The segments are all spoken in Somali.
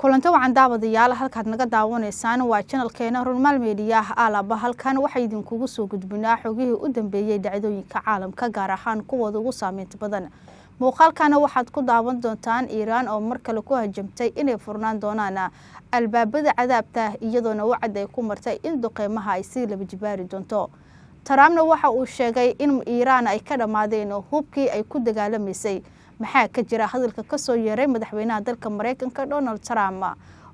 Kulanto wacan daawadayaal, halkaad naga daawanaysaan waa channelkeena Runmaal Media. Alaaba halkan waxaa idinkugu soo gudbinaa xogihii u dambeeyey dhacdooyinka caalamka, gaar ahaan kuwooda ugu saameynta badan. Muuqaalkana waxaad ku daawan doontaan Iiraan oo mar kale ku hajamtay inay furnaan doonaan albaabada cadaabta, iyadoona wacad ay ku martay in duqeymaha ay sii laba jibaari doonto. Trumpna waxa uu sheegay in Iiraan ay ka dhammaadeen hubkii ay ku dagaalamaysay. Maxaa ka jira hadalka kasoo yeeray madaxweynaha dalka Mareykanka Donald Trump?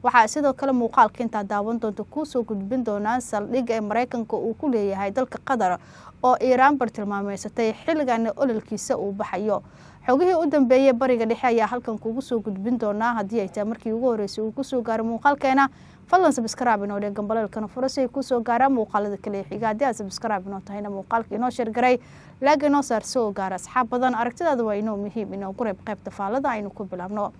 Waxaa sidoo kale muuqaalka intaa daawan doonta kuusoo gudbin doonaan saldhigga ee Mareykanka uu ku leeyahay dalka Qatar oo Iiraan bartilmaameysatay, xilligana ololkiisa uu baxayo. Xogihii u dambeeyey Bariga Dhexe ayaa halkan kugu soo gudbin doonaa. Haddii ay tahay markii ugu horreysay uu kusoo gaaro muuqaalkeena, fadlan subscribe inoo dheh, gambaleelkana furo si ay kusoo gaaraan muuqaalada kale xiga. Haddii aad subscribe inoo tahayna, muuqaalka inoo share garay, like inoo saar si oo gaara asxaab badan. Aragtidaada waa inoo muhiim, inoogu reeb qaybta faalada. Aynu ku bilaabno.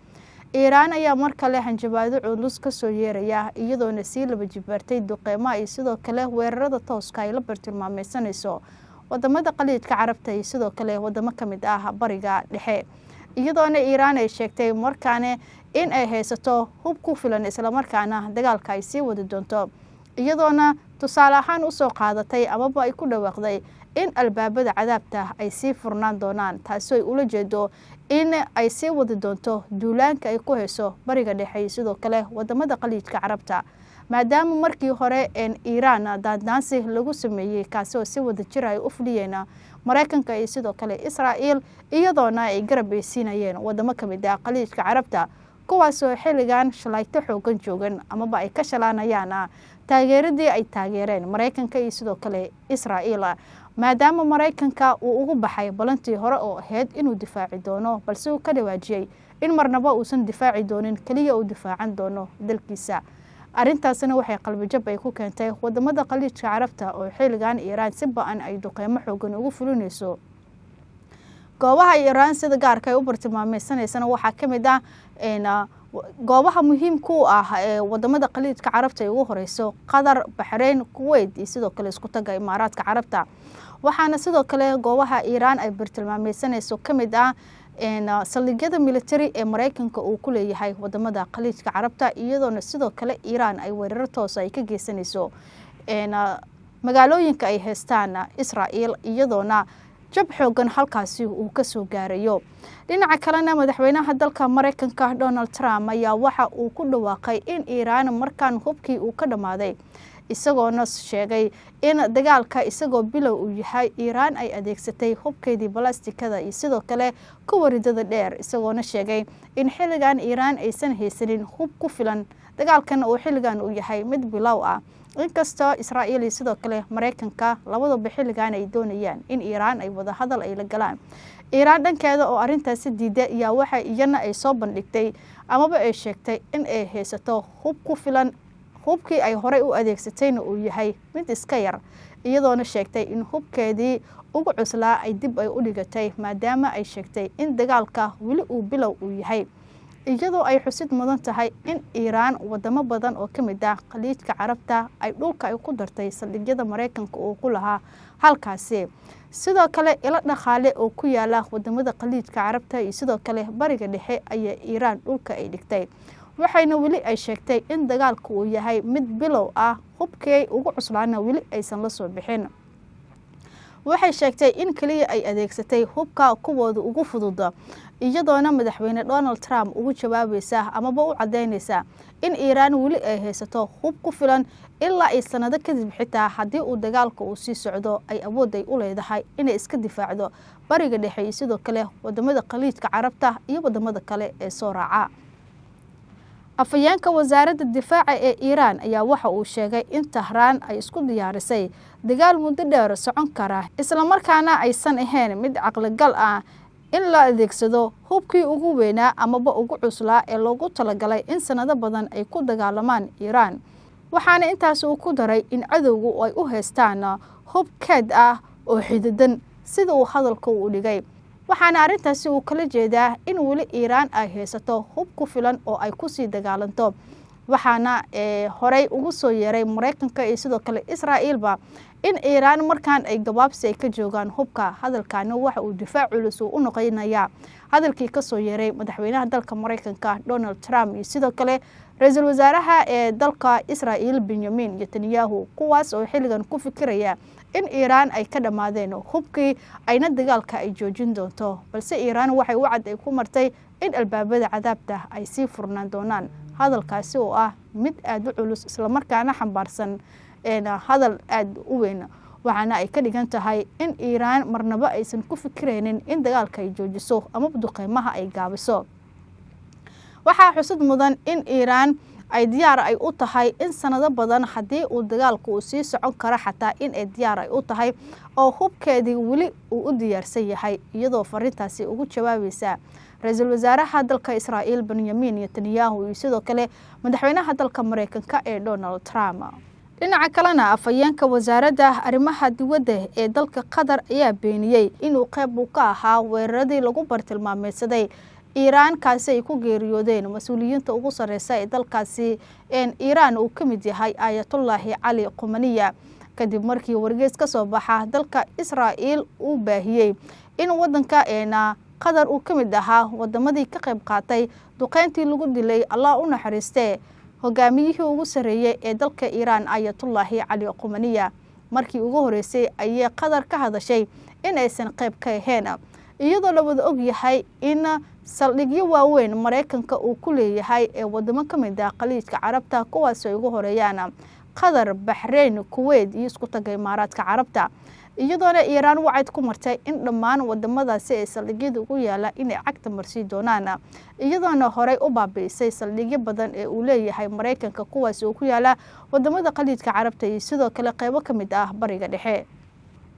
Iiraan ayaa mar kale hanjabaado culus kasoo yeeraya, iyadoona sii laba jibaartay duqeymaha iyo sidoo kale weerarada tooska ay la bartilmaameysanayso wadamada Khaliijka Carabta iyo sidoo kale wadamo kamid ah Bariga Dhexe, iyadoona Iiraan ay sheegtay markaane in ay haysato hub ku filan, islamarkaana dagaalka ay sii wadi doonto, iyadoona tusaale ahaan usoo qaadatay amaba ay ku dhawaaqday in albaabada cadaabta ay sii furnaan doonaan, taasi ay ula jeedo in ay sii wadi doonto duulaanka ay ku hayso Bariga Dhexe iyo sidoo kale wadamada Khaliijka Carabta, maadaama markii hore Iiraan daandaansi lagu sameeyey, kaasi oo si wada jir ay u fuliyeen Mareykanka iyo sidoo kale Israa'iil, iyadoona ay garab ay siinayeen wadamo kamid ah Khaliijka Carabta, kuwaasoo xilligan shalayto xoogan joogan amaba ay ka shalaanayaan taageeradii ay taageereen Mareykanka iyo sidoo kale Israa'iil, maadaama Mareykanka uu ugu baxay balantii hore oo ahayd inuu difaaci doono, balse uu ka dhawaajiyey in marnaba uusan difaaci doonin, keliya uu difaacan doono dalkiisa. Arrintaasina waxay qalbijab ay ku keentay wadamada Khaliijka Carabta oo xilligan Iiraan si ba-an ay duqeymo xoogan ugu fulinayso. Goobaha Iiraan sida gaarka ay u bartilmaameysanaysana waxaa ka mid ah goobaha muhiimka u ah ee wadamada Khaliijka Carabta ay ugu horeyso Qatar, Baxreyn, Kuwait iyo sidoo kale Isku Tagga Imaaraadka Carabta. Waxaana sidoo kale goobaha Iiraan ay bartilmaameysanayso ka mid ah saldhigyada military ee Mareykanka uu ku leeyahay wadamada Khaliijka Carabta, iyadoona sidoo kale Iiraan ay weeraro toosa ay ka geysanayso magaalooyinka ay haystaan Israa'iil, iyadoona jab xoogan halkaasi uu kasoo gaarayo. Dhinaca kalena, madaxweynaha dalka Mareykanka Donald Trump ayaa waxa uu ku dhawaaqay in Iiraan markaan hubkii uu ka dhammaaday, isagoona sheegay in dagaalka isagoo bilow uu yahay Iiraan ay adeegsatay hubkeedii balastikada iyo sidoo kale kuwa ridada dheer, isagoona sheegay in xilligan Iiraan aysan haysanin hub ku filan, dagaalkan uu xilligan uu yahay mid bilow ah, inkastoo Israa'iil iyo sidoo kale Mareykanka labadaba xilligan ay doonayaan in Iiraan ay wadahadal ay la galaan. Iiraan dhankeeda oo arrintaasi diiday ayaa waxa iyana ay soo bandhigtay amaba ay sheegtay in ay haysato hub ku filan, hubkii ay horey u adeegsatayna uu yahay mid iska yar, iyadoona sheegtay in hubkeedii ugu cuslaa ay dib ay u dhigatay, maadaama ay sheegtay in dagaalka weli uu bilow uu yahay, iyadoo ay xusid mudan tahay in Iiraan wadamo badan oo ka mid ah Khaliijka Carabta ay dhulka ay ku dartay saldhigyada Mareykanka uu ku lahaa halkaasi. Sidoo kale ilo dhaqaale oo ku yaala wadamada Khaliijka Carabta iyo sidoo kale Bariga Dhexe ayaa Iiraan dhulka ay dhigtay, waxayna weli ay sheegtay in dagaalku uu yahay mid bilow ah, hubkii ugu cuslaana weli aysan la soo bixin. Waxay sheegtay in keliya ay adeegsatay hubka kuwooda ugu fududa, iyadoona madaxweyne Donald Trump ugu jawaabaysa amaba u cadeynaysa in Iiraan weli ay haysato hub ku filan ilaa ay sanado kadib, xitaa haddii uu dagaalka uu sii socdo ay awood ay u leedahay inay iska difaacdo Bariga Dhexe iyo sidoo kale wadamada Khaliijka Carabta iyo wadamada kale ee soo raaca. Afhayeenka wasaaradda difaaca ee Iiraan ayaa waxa uu sheegay in Tahraan ay isku diyaarisay dagaal muddo dheer socon kara, islamarkaana aysan ahayn mid caqligal ah in la adeegsado hubkii ugu weynaa amaba ugu cuslaa ee loogu talagalay in sanado badan ay ku dagaalamaan Iiraan. Waxaana intaas uu ku daray in cadowgu ay u haystaan hub keed ah oo xididan, sida uu hadalka u dhigay, waxaana arrintaasi uu kala jeedaa in weli Iiraan ay haysato hub ku filan oo ay kusii dagaalanto. Waxaana horey ugu soo yeeray Maraykanka iyo sidoo kale Israa'iilba in Iiraan markaan ay gabaabsi ay ka joogaan hubka. Hadalkaani waxa uu difaac culus uu u noqonayaa hadalkii kasoo yeeray madaxweynaha dalka Maraykanka Donald Trump iyo sidoo kale ra-iisul wasaaraha ee dalka Israa'iil Benyamin Netanyahu, kuwaas oo xilligan ku fikiraya in Iiraan ay ka dhammaadeen hubkii ayna dagaalka ay joojin doonto. Balse Iiraan waxay u cad ay ku martay in albaabada cadaabta ay sii furnaan doonaan. Hadalkaasi oo ah mid aada u culus islamarkaana xambaarsan hadal aada u weyn, waxaana ay ka dhigan tahay in Iiraan marnaba aysan ku fikiraynin in dagaalka ay joojiso ama duqeymaha ay gaabiso. Waxaa xusud mudan in Iiraan ay diyaar ay u tahay in sanado badan haddii uu dagaalku uu sii socon karo xataa in ay diyaar ay u tahay oo hubkeedii weli uu u diyaarsan yahay, iyadoo fariintaasi ugu jawaabaysa ra-iisul wasaaraha dalka Israa'iil Benyamin Netanyahu iyo sidoo kale madaxweynaha dalka Maraykanka ee Donald Trump. Dhinaca kalena, afhayeenka wasaaradda arrimaha dibadda ee dalka Qatar ayaa beeniyey inuu qeyb uu ka ahaa weeraradii lagu bartilmaameedsaday Iiraan, kaasi ay ku geeriyoodeen mas-uuliyiinta ugu sarreysa ee dalkaasi Iiraan uu ka mid yahay Aayatullaahi Cali Qumaniya, kadib markii wargeys ka soo baxa dalka Israa'iil uu baahiyey in waddanka Qatar uu ka mid ahaa wadamadii ka qayb qaatay duqeyntii lagu dilay, Allah u naxariistee, hogaamiyihii ugu sarreeyey ee dalka Iiraan Aayatullaahi Cali Qumaniya. Markii ugu horeysay ayay Qatar ka hadashay in aysan qayb ka ahayn, iyadoo la wada og yahay in saldhigyo waaweyn Maraykanka uu ku leeyahay ee wadamo ka mid ah Khaliijka Carabta, kuwaas ay ugu horeeyaan Qatar, Baxreyn, Kuweyt iyo isku taga Imaaraadka Carabta, iyadoona Iiraan wacad ku martay in dhammaan wadamadaasi ee saldhigyada ugu yaala inay cagta marsii doonaan, iyadoona horey u baabi'isay saldhigyo badan ee uu leeyahay Maraykanka, kuwaas oo ku yaala wadamada Khaliijka Carabta iyo sidoo kale qeybo ka mid ah Bariga Dhexe.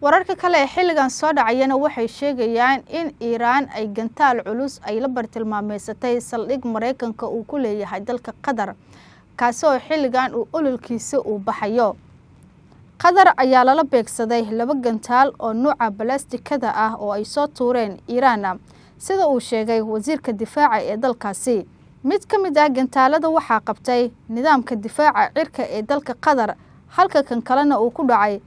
Wararka kale ee xilligan soo dhacayana waxay sheegayaan in Iiraan ay gantaal culus ay la bartilmaameysatay saldhig Maraykanka uu ku leeyahay dalka Qatar, kaasi oo xilligan uu ololkiisa uu baxayo. Qatar ayaa lala beegsaday 2 gantaal oo nuuca balastikada ah oo ay soo tuureen Iiraan, sida uu sheegay wasiirka difaaca ee dalkaasi. Mid ka mid ah gantaalada waxaa qabtay nidaamka difaaca cirka ee dalka Qatar, halka kan kalena uu ku dhacay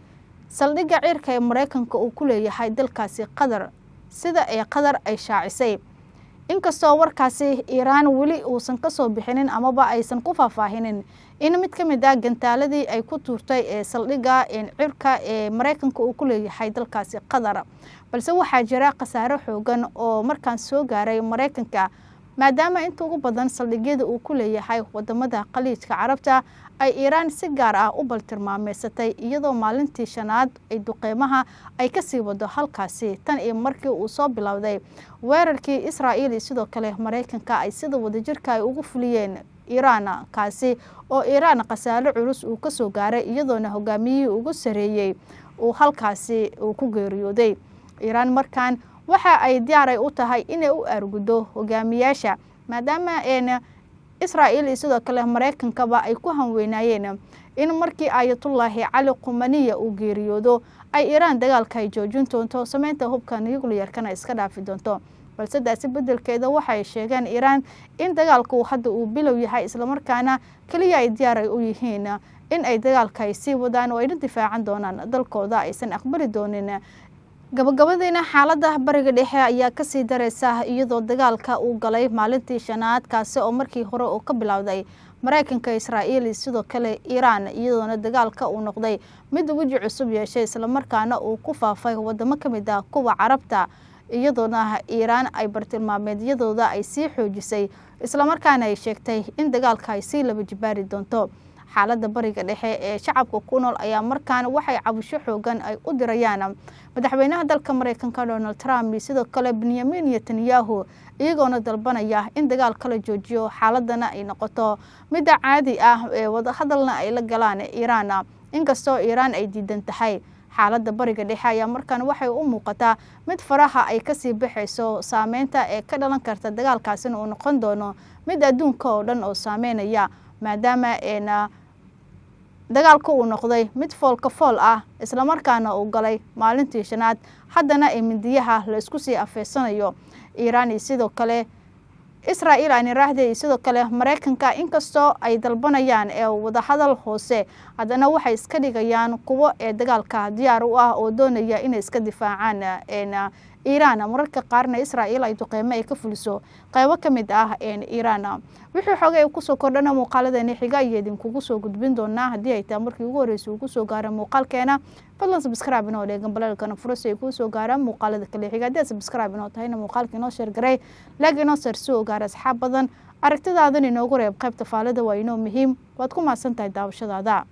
saldhigga cirka ee Maraykanka uu ku leeyahay dalkaasi Qatar, sida ay Qatar ay shaacisay. Inkastoo warkaasi Iiraan weli uusan ka soo bixinin amaba aysan ku faahfaahinin in mid ka mid ah gantaaladii ay ku tuurtay ee saldhigga cirka ee Maraykanka uu ku leeyahay dalkaasi Qatar, balse waxaa jira khasaare xoogan oo markaan soo gaaray Maraykanka, maadaama inta ugu badan saldhigyada uu ku leeyahay wadamada Khaliijka Carabta ay Iiraan si gaar ah u baltilmaameysatay, iyadoo maalintii shanaad ay duqeymaha ay kasii wado halkaasi tan iyo markii uu soo bilowday weerarkii Israa'iil iyo sidoo kale Maraykanka ay sida wadajirka ay ugu fuliyeen Iiraan, kaasi oo Iiraan khasaare culus uu kasoo gaaray, iyadoona hogaamiyihii ugu sareeyey uu halkaasi uu ku geeriyooday. Iiraan markaan waxa ay diyaar ay u tahay inay u aarguddo hogaamiyaasha, maadaama Israa'iil iyo sidoo kale Maraykankaba ay ku hanweynaayeen in markii Aayatullaahi Cali Qumaniya uu geeriyoodo ay Iiraan dagaalka ay joojin doonto, sameynta hubka nuclear-kana iska dhaafi doonto. Balse taasi beddelkeeda waxay sheegeen Iiraan in dagaalku hadda uu bilow yahay, islamarkaana keliya ay diyaar ay u yihiin in ay dagaalka ay sii wadaan oo ayna difaacan doonaan dalkooda, aysan aqbali doonin. Gabagabadiina, xaaladda Bariga Dhexe ayaa kasii dareysa, iyadoo dagaalka uu galay maalintii shanaad, kaasi oo markii hore uu ka bilowday Maraykanka, Israa'iil iyo sidoo kale Iiraan, iyadoona dagaalka uu noqday mid weji cusub yeeshay, islamarkaana uu ku faafay wadamo ka mid ah kuwa Carabta, iyadoona Iiraan ay bartilmaameedyadooda ay sii xoojisay, islamarkaana ay sheegtay in dagaalka ay sii laba jibaari doonto. Xaaladda Bariga Dhexe ee shacabka ku nool ayaa markaan waxay cabasho xoogan ay u dirayaan madaxweynaha dalka Maraykanka Donald Trump iyo sidoo kale Benyamin Netanyahu, iyagoona dalbanaya in dagaalka la joojiyo, xaaladana ay noqoto midda caadi ah ee wadahadalna ay la galaan Iiraan, inkastoo Iiraan ay diidan tahay. Xaaladda Bariga Dhexe ayaa markaan waxay u muuqataa mid faraha ay kasii baxayso, saameynta ee ka dhalan karta dagaalkaasina uu noqon doono mid adduunka oo dhan oo saameynaya, maadaama dagaalku uu noqday mid foolka fool ah, islamarkaana uu galay maalintii shanaad, haddana ee mindiyaha la isku sii afeysanayo Iiraan iyo sidoo kale Israa'iil aan iraahday iyo sidoo kale Mareykanka, inkastoo ay dalbanayaan ee wadahadal hoose, haddana waxay iska dhigayaan kuwo ee dagaalka diyaar u ah oo doonaya inay iska difaacaan Iiraan. Mararka qaarna Israa'iil ay duqeymo ay ka fuliso qeybo ka mid ah Iiraan. Wixii xogay kusoo kordhana muuqaaladeeni xiga iyo idinkugu soo gudbin doonaa. Haddii ay tahay markii ugu horreysay uu kusoo gaara muuqaalkeena, fadlan subscribe inoo dheegan, balalkana furo si ay kuu soo gaaraan muuqaalada kale xiga. Haddii aad subscribe inoo tahayna, muuqaalka inoo share garay, like inoo sar si oo gaara asxaab badan. Aragtidaadan inoogu reeb qaybta faalida, waa inoo muhiim. Waad ku mahadsan tahay daawashadaada.